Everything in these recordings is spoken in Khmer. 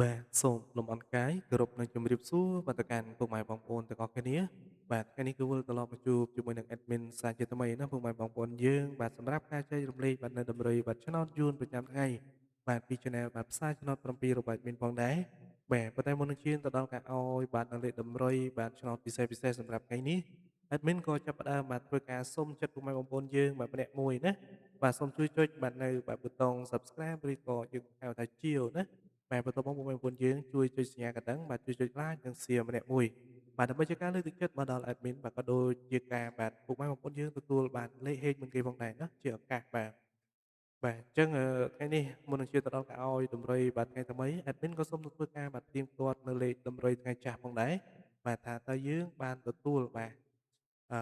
បាទសូមលំអរកាយគោរពនឹងជម្រាបសួរបាទទៅកាន់ពុកម៉ែបងប្អូនទាំងអស់គ្នាបាទថ្ងៃនេះគឺវិលត្រឡប់មកជួបជាមួយនឹង admin សាជាថ្មីណាពុកម៉ែបងប្អូនយើងបាទសម្រាប់ការចែករំលែកបាទនៅតម្រុយបាទឆ្នោតយួនប្រចាំថ្ងៃបាទពី Channel បាទផ្សាយឆ្នោត7របស់ admin ផងដែរបាទប៉ុន្តែមុននឹងឈានទៅដល់ការអោយបាទនៅលេខតម្រុយបាទឆ្នោតពិសេសពិសេសសម្រាប់ថ្ងៃនេះ admin ក៏ចាប់ផ្ដើមបាទធ្វើការសុំចិត្តពុកម៉ែបងប្អូនយើងបាទម្នាក់មួយណាបាទសូមជួយចុចបាទនៅបាទប៊ូតុង Subscribe ឬក៏យើងហៅថាជាវណាបាទបន្ទាប់មកបងប្អូនយើងជួយចុចសញ្ញាកណ្ដឹងបាទជួយចុច Like និង Share ម្នាក់មួយបាទដើម្បីជាការលើកទឹកចិត្តមកដល់ admin បាទក៏ដូចជាការបាទពុកម៉ែបងប្អូនយើងទទួលបាទលេខហេងមុនគេផងដែរណាជាឱកាសបាទបាទអញ្ចឹងថ្ងៃនេះមុននឹងជាទៅដល់ការឲ្យតម្រុយបាទថ្ងៃថ្មី admin ក៏សូមធ្វើការបាទទៀងទាត់នៅលេខតម្រុយថ្ងៃចាស់ផងដែរបាទថាតើយើងបានទទួលបាទអឺ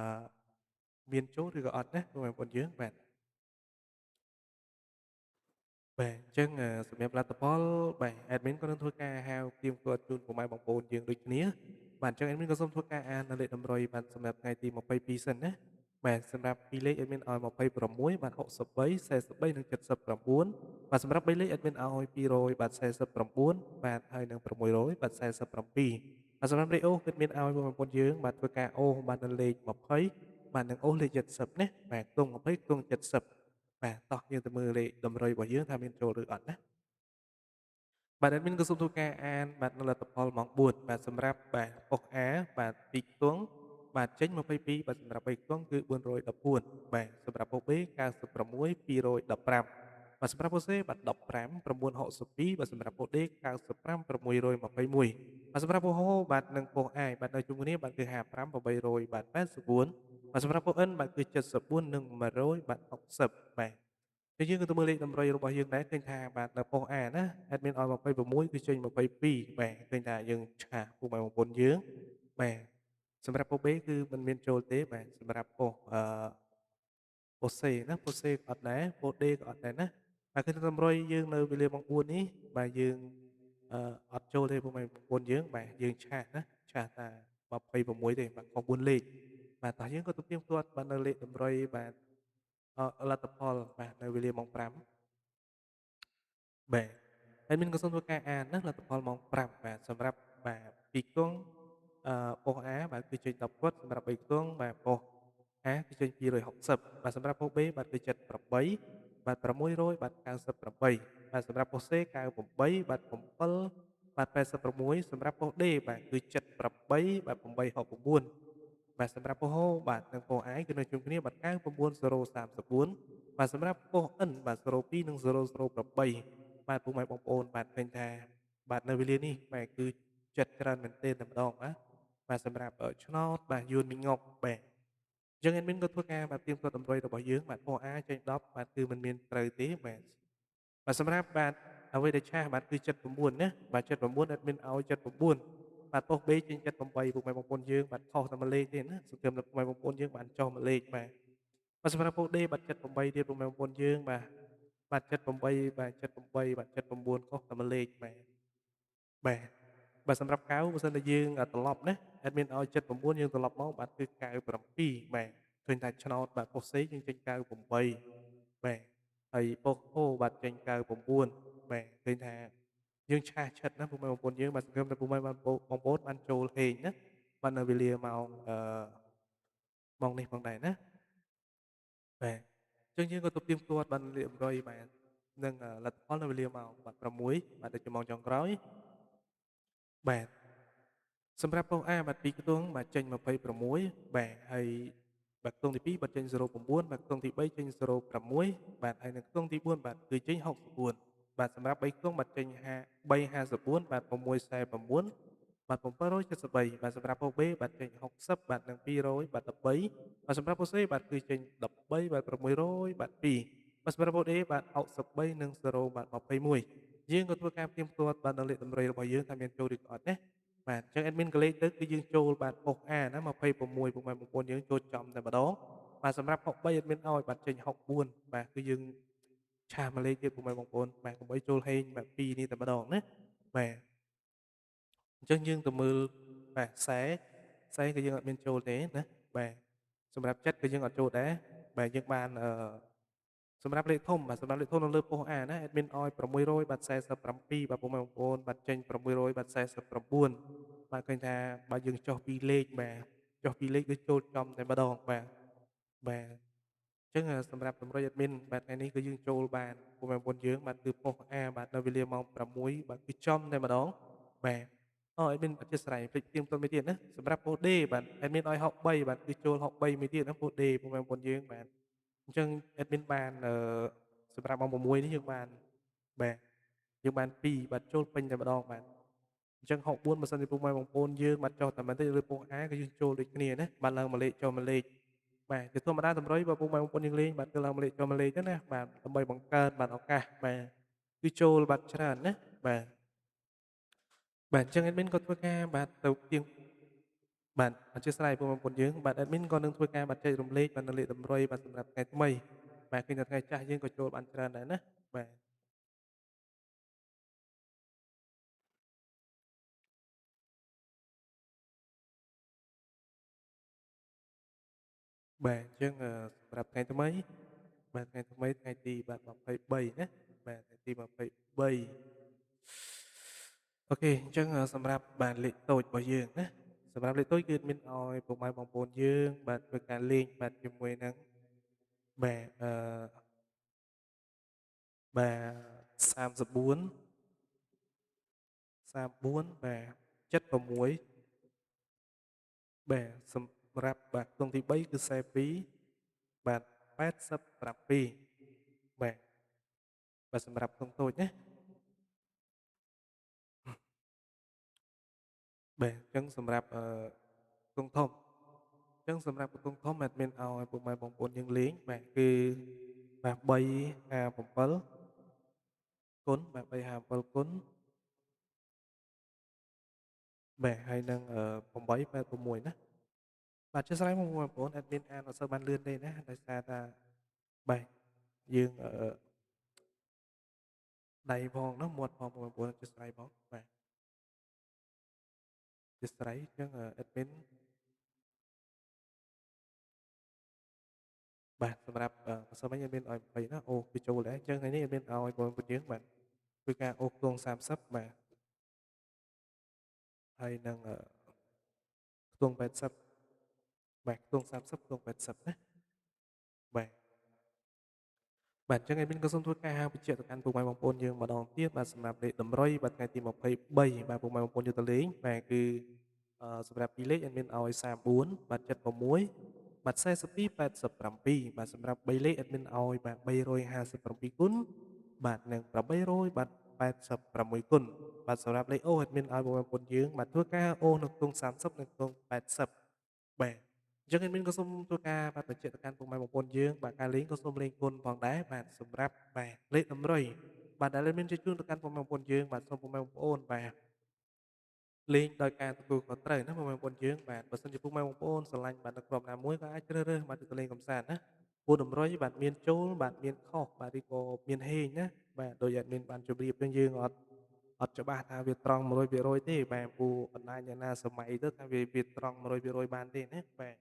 មានចូលឬក៏អត់ណាបងប្អូនយើងបាទបាទអញ្ចឹងសម្រាប់លទ្ធផលបាទ admin ក៏នឹងធ្វើការហៅទៀងទាត់ជូនពុកម៉ែបងប្អូនយើងដូចគ្នាបាទអញ្ចឹង admin ក៏សូមធ្វើការអាននៅលេខតម្រុយបាទសម្រាប់ថ្ងៃទី22សិនណាបាទសម្រាប់ពីរលេខ admin ឲ្យ26បាទ63 43និង79បាទសម្រាប់3លេខ admin ឲ្យ200បាទ49បាទហើយនិង600បាទ47បាទសម្រាប់លេខអូ admin ឲ្យបងប្អូនយើងបាទធ្វើការអូបាទនៅលេខ20បាទនិងអូលេខ70ណាបាទខ្ទង់20ខ្ទង់70បាទតោះយើងទៅមើលលេខតម្រុយរបស់យើងថាមានចូលឬអត់ណាបាទ admin ក៏សូមធ្វើការអានបាទនៅលទ្ធផលម៉ោង4បាទសម្រាប់បាទប៉ុស្តិ៍ A បាទ2ខ្ទង់បាទចេញ22បាទសម្រាប់3ខ្ទង់គឺ414បាទសម្រាប់ប៉ុស្តិ៍ B 96 215បាទសម្រាប់ប៉ុស្តិ៍ C បាទ15 962បាទសម្រាប់ប៉ុស្តិ៍ D 95 621បាទសម្រាប់ប៉ុស្តិ៍ H បាទនិងប៉ុស្តិ៍ I បាទនៅជុំគ្នាបាទគឺ55 800បាទ84បាទសម្រាប់ប៉ុស្តិ៍ N បាទគឺ74និង100បាទ60បាទគឺយើងក៏ទៅមើលលេខតម្រុយរបស់យើងដែរឃើញថាបាទនៅប៉ុស្តិ៍ A ណា admin ឲ្យ26គឺចេញ22បាទឃើញថាយើងឆាពុកម៉ែបងប្អូនយើងបាទសម្រាប់ប៉ុស្តិ៍ B គឺមិនមានចូលទេបាទសម្រាប់ប៉ុស្តិ៍អឺប៉ុស្តិ៍ C ណាប៉ុស្តិ៍ C ក៏អត់ដែរប៉ុស្តិ៍ D ក៏អត់ដែរណាបាទគឺតម្រុយយើងនៅវេលាម៉ោង4នេះបាទយើងអឺអត់ចូលទេពុកម៉ែបងប្អូនយើងបាទយើងឆាសណាឆាសតា26ទេបាទខុស4លេខបាទតោះយើងក៏ទៅទៀងទាត់បាទនៅលេខតម្រុយបាទលទ្ធផលបាទនៅវេលាម៉ោង5បាទហើយមានក៏សូមធ្វើការអានណាលទ្ធផលម៉ោង5បាទសម្រាប់បាទពីរខ្ទង់អឺប៉ុស្តិ៍ A បាទគឺចេញ10គាត់សម្រាប់3ខ្ទង់បាទប៉ុស្តិ៍ A គឺចេញ260បាទសម្រាប់ប៉ុស្តិ៍ B បាទគឺ78បាទ600បាទ98បាទសម្រាប់ប៉ុស្តិ៍ C 98បាទ7បាទ86សម្រាប់ប៉ុស្តិ៍ D បាទគឺ78បាទ869បាទសម្រាប់ប៉ុស្តិ៍ H បាទនិងប៉ុស្តិ៍ I គឺនៅជុំគ្នាបាទ99034បាទសម្រាប់ប៉ុស្តិ៍ N បាទ02និង008បាទពុកម៉ែបងប្អូនបាទឃើញថាបាទនៅវេលានេះបាទគឺចិត្តច្រើនមែនទែនតែម្ដងណាបាទសម្រាប់ឆ្នោតបាទយួនមីងុកបាទអញ្ចឹង admin ក៏ធ្វើការបាទទៀងទាត់តម្រុយរបស់យើងបាទប៉ុស្តិ៍ A ចេញ10បាទគឺមិនមានត្រូវទេបាទបាទសម្រាប់បាទអ្វីដែលឆាសបាទគឺ79ណាបាទ79 admin ឲ្យ79បាទប៉ុស្តិ៍ B ចេញ78ពុកម៉ែបងប្អូនយើងបាទខុសតែមួយលេខទេណាសង្ឃឹមថាពុកម៉ែបងប្អូនយើងបានចុះមួយលេខបាទបាទសម្រាប់ប៉ុស្តិ៍ D បាទ78ទៀតពុកម៉ែបងប្អូនយើងបាទបាទ78បាទ78បាទ79ខុសតែមួយលេខបាទបាទបាទសម្រាប់9បើសិនតែយើងត្រឡប់ណា admin ឲ្យ79យើងត្រឡប់មកបាទគឺ97បាទឃើញថាឆ្នោតបាទប៉ុស្តិ៍ C យើងចេញ98បាទហើយប៉ុស្តិ៍ O បាទចេញ99បាទឃើញថាយើងឆាសឆិតណាពុកម៉ែបងប្អូនយើងបាទសង្ឃឹមថាពុកម៉ែបងប្អូនបានចូលហេងណាបាទនៅវេលាម៉ោងអឺម៉ោងនេះផងដែរណាបាទអញ្ចឹងយើងក៏ទៅទៀងទាត់បានលេខ100បាទនិងលទ្ធផលនៅវេលាម៉ោងបាទ6បាទដូចជាម៉ោងចុងក្រោយបាទសម្រាប់ប៉ុស្តិ៍ A បាទ2ខ្ទង់បាទចេញ26បាទហើយបាទខ្ទង់ទី2បាទចេញ09បាទខ្ទង់ទី3ចេញ06បាទហើយនៅខ្ទង់ទី4បាទគឺចេញ64បាទសម្រាប់3ខ្ទង់បាទចេញ354បាទ649បាទ773បាទសម្រាប់ប៉ុស្តិ៍ B បាទចេញ60បាទនិង200បាទ13បាទសម្រាប់ប៉ុស្តិ៍ C បាទគឺចេញ13បាទ600បាទ2បាទសម្រាប់ប៉ុស្តិ៍ D បាទ63និង0បាទ21យើងក៏ធ្វើការផ្ទៀងផ្ទាត់បាទនៅលេខតម្រុយរបស់យើងថាមានចូលឬក៏អត់ណាបាទអញ្ចឹង admin ក៏លេខទៅគឺយើងចូលបាទប៉ុស្តិ៍ A ណា26ពុកម៉ែបងប្អូនយើងចូលចំតែម្ដងបាទសម្រាប់63 admin ឲ្យបាទចេញ64បាទគឺយើងឆាសមួយលេខទៀតពុកម៉ែបងប្អូនបាទកុំឲ្យចូលហេងបាទ2នេះតែម្ដងណាបាទអញ្ចឹងយើងទៅមើលបាទខ្សែខ្សែក៏យើងអត់មានចូលទេណាបាទសម្រាប់ចិត្តក៏យើងអត់ចូលដែរបាទយើងបានអឺ សម្រាប់លេខធំបាទសម្រាប់លេខធំនៅលើប៉ុស្តិ៍ A ណា admin ឲ្យ600បាទ47បាទពុកម៉ែបងប្អូនបាទចេញ600បាទ49បាទឃើញថាបើយើងចុះពីលេខបាទចុះពីលេខគឺចូលចំតែម្ដងបាទបាទអញ្ចឹងសម្រាប់តម្រុយ admin បាទថ្ងៃនេះគឺយើងចូលបានពុកម៉ែបងប្អូនយើងបាទគឺប៉ុស្តិ៍ A បាទនៅវេលាម៉ោង6បាទគឺចំតែម្ដងបាទអូ admin អធិស្ឋានភ្លេចទៀងទាត់មួយទៀតណាសម្រាប់ប៉ុស្តិ៍ D បាទ admin ឲ្យ63បាទគឺចូល63មួយទៀតណាប៉ុស្តិ៍ D ពុកម៉ែបងប្អូនយើងបាទអញ្ចឹង admin បានសម្រាប់ម៉ោង6នេះយើងបានបាទយើងបាន2បាទចូលពេញតែម្ដងបាទអញ្ចឹង64បើសិនជាពុកម៉ែបងប្អូនយើងបាទចុះតែបន្តិចលើប៉ុស្តិ៍ A ក៏យើងចូលដូចគ្នាណាបាទឡើងមួយលេខចុះមួយលេខបាទជាធម្មតាតម្រុយបើពុកម៉ែបងប្អូនយើងលេងបាទគឺឡើងមួយលេខចុះមួយលេខទៅណាបាទដើម្បីបង្កើតបាទឱកាសបាទគឺចូលបាទច្រើនណាបាទបាទអញ្ចឹង admin ក៏ធ្វើការបាទទៅទៀងបាទអធិស្ឋានពុកម៉ែបងប្អូនយើងបាទ admin ក៏នឹងធ្វើការបាទចែករំលែកបាទនៅលេខតម្រុយបាទសម្រាប់ថ្ងៃថ្មីបាទឃើញថាថ្ងៃចាស់យើងក៏ចូលបានច្រើនដែរណាបាទបាទអញ្ចឹងសម្រាប់ថ្ងៃថ្មីបាទថ្ងៃថ្មីថ្ងៃទីបាទ23ណាបាទថ្ងៃទី23អូខេអញ្ចឹងសម្រាប់បាទលេខតូចរបស់យើងណាសម្រាប់លេខតូចគឺមានឲ្យពុកម៉ែបងប្អូនយើងបាទធ្វើការលេងបាទជាមួយនឹងបាទបាទ34 34បាទ76បាទសម្រាប់បាទខ្ទង់ទី3គឺ42បាទ87បាទបាទសម្រាប់ខ្ទង់តូចណាបាទអញ្ចឹងសម្រាប់ខ្ទង់ធំអញ្ចឹងសម្រាប់ខ្ទង់ធំ admin ឲ្យពុកម៉ែបងប្អូនយើងលេងបាទគឺបាទ357គុណបាទ357គុណបាទហើយនឹង886ណាបាទជាស្រ័យបងប្អូន admin អានអត់សូវបានលឿនទេណាដោយសារថាបាទយើងដៃផងណាមាត់ផងបងប្អូនជាស្រ័យផងបាទជាស្រ័យអញ្ចឹង admin បាទសម្រាប់ម្សិលមិញ admin ឲ្យ20ណាអូគឺចូលដែរអញ្ចឹងថ្ងៃនេះ admin ឲ្យបងប្អូនយើងបាទធ្វើការអូសខ្ទង់30បាទហើយនឹងខ្ទង់80បាទខ្ទង់30ខ្ទង់80ណាបាទបាទអញ្ចឹង admin ក៏សូមធ្វើការហៅបញ្ជាក់ទៅកាន់ពុកម៉ែបងប្អូនយើងម្ដងទៀតបាទសម្រាប់លេខតម្រុយបាទថ្ងៃទី23បាទពុកម៉ែបងប្អូនយកទៅលេងបាទគឺសម្រាប់ពីរលេខ admin ឲ្យ34បាទ76បាទ42 87បាទសម្រាប់3លេខ admin ឲ្យបាទ357គុណបាទនិង800បាទ86គុណបាទសម្រាប់លេខអូ admin ឲ្យបងប្អូនយើងបាទធ្វើការអូនៅខ្ទង់30និងខ្ទង់80បាទអញ្ចឹង admin ក៏សូមធ្វើការបាទបញ្ជាក់ទៅកាន់ពុកម៉ែបងប្អូនយើងបាទការលេងក៏សូមលេងគុណផងដែរបាទសម្រាប់បាទលេខតម្រុយបាទដែល admin ជូនទៅកាន់ពុកម៉ែបងប្អូនយើងបាទសូមពុកម៉ែបងប្អូនបាទលេងដោយការទទួលខុសត្រូវណាពុកម៉ែបងប្អូនយើងបាទបើសិនជាពុកម៉ែបងប្អូនស្រឡាញ់បាទនៅក្រុមណាមួយក៏អាចជ្រើសរើសបាទទៅលេងកម្សាន្តណាពូតម្រុយបាទមានចូលបាទមានខុសបាទឬក៏មានហេងណាបាទដោយ admin បានជម្រាបចឹងយើងអត់ច្បាស់ថាវាត្រង់100%ទេបាទពូបណ្ដាញយ៉ាងណាសម័យទៅថាវាត្រង់100%បានទេណាបាទ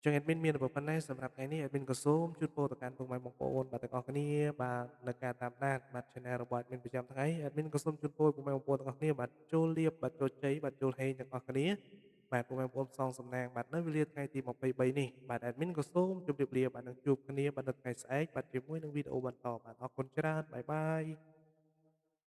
ចឹង admin មានប៉ុណ្ណេះសម្រាប់ថ្ងៃនេះ admin ក៏សូមជូនពរទៅកាន់ពុកម៉ែបងប្អូនបាទទាំងអស់គ្នាបាទនៅការតាមដានបាទ channel របស់ admin ប្រចាំថ្ងៃ admin ក៏សូមជូនពរពុកម៉ែបងប្អូនទាំងអស់គ្នាបាទចូលលៀបបាទចូលជ័យបាទចូលហេងទាំងអស់គ្នាបាទពុកម៉ែបងប្អូនផ្សងសំណាងបាទនៅវេលាថ្ងៃទី23នេះបាទ admin ក៏សូមជម្រាបលាបាទនឹងជួបគ្នាបាទនៅថ្ងៃស្អែកបាទជាមួយនឹងវីដេអូបន្តបាទអរគុណច្រើនបាយបាយ។